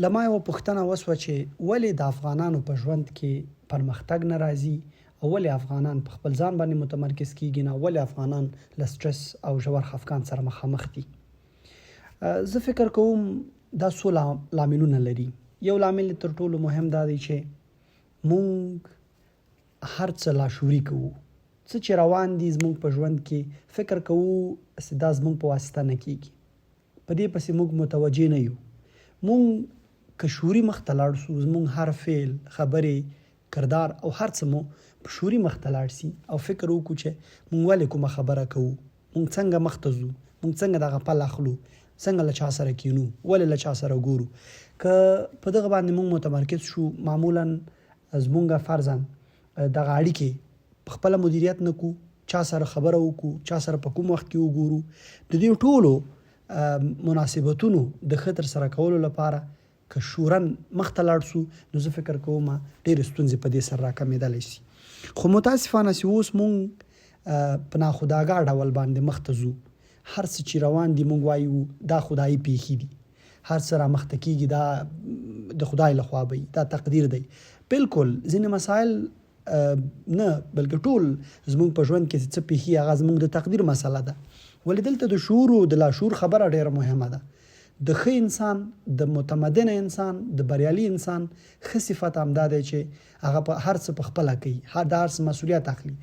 له ما یوه پوښتنه وسوه چې ولې د افغانانو په ژوند کې پرمختګ نه راځي او ولې افغانان په خپل ځان باندې متمرکز کیږي نه، ولې افغانان له سټرس او ژور خفګان سره مخامخ دي؟ زه فکر کوم دا څو لاملونه لري. یو لامل تر ټولو مهم دا دی چې مونږ هر څه لاشعوري کوو. څه چې روان دي زموږ په ژوند کې فکر کوو چې دا زموږ په واسطه نه کیږي. په دې پسې موږ متوجه نه یو. موږ که شعوري مخ ته لاړ شو، زموږ هر فعل، خبرې، کردار او هر څه مو په شعوري مخ ته لاړ شي او فکر وکړو چې موږ ولې کومه خبره کوو، موږ څنګه مخ ته ځو، موږ څنګه دغه پل اخلو، څنګه له چا سره کینو، ولې له چا سره ګورو. که په دغه باندې موږ متمرکز شو، معمولا زموږ فرضاً دغه اړیکې په خپله مدیریت نه کو، چا سره خبره وکړو، چا سره په کوم وخت کې وګورو، د دې ټولو مناسبتونو د ښه تر سره کولو لپاره که شعوراً مخته لاړ سو نو زه فکر کوم ډېرې ستونزې په دې سره راکمېدلی سي. خو متاسفانه چې اوس مونږ په ناخودآګاه ډول باندې مخته ځو، هر څه چې روان دي مونږ وایو دا خدایي پېښې دي، هر څه رامخته کېږي دا د خدای له خوا به وي، دا تقدیر دی. بلکل ځینې مسایل نه بلکې ټول زموږ په ژوند کې څه پیښي هغه زموږ د تقدیر مسله ده. ولې دلته د شعور او د لاشعور خبره ډیره مهمه ده. د ښه انسان، د متمدن انسان، د بریالي انسان ښه صفت همدا دی چې هغه په هر څه په خپله کوي، د هر څه مسولیت اخلي.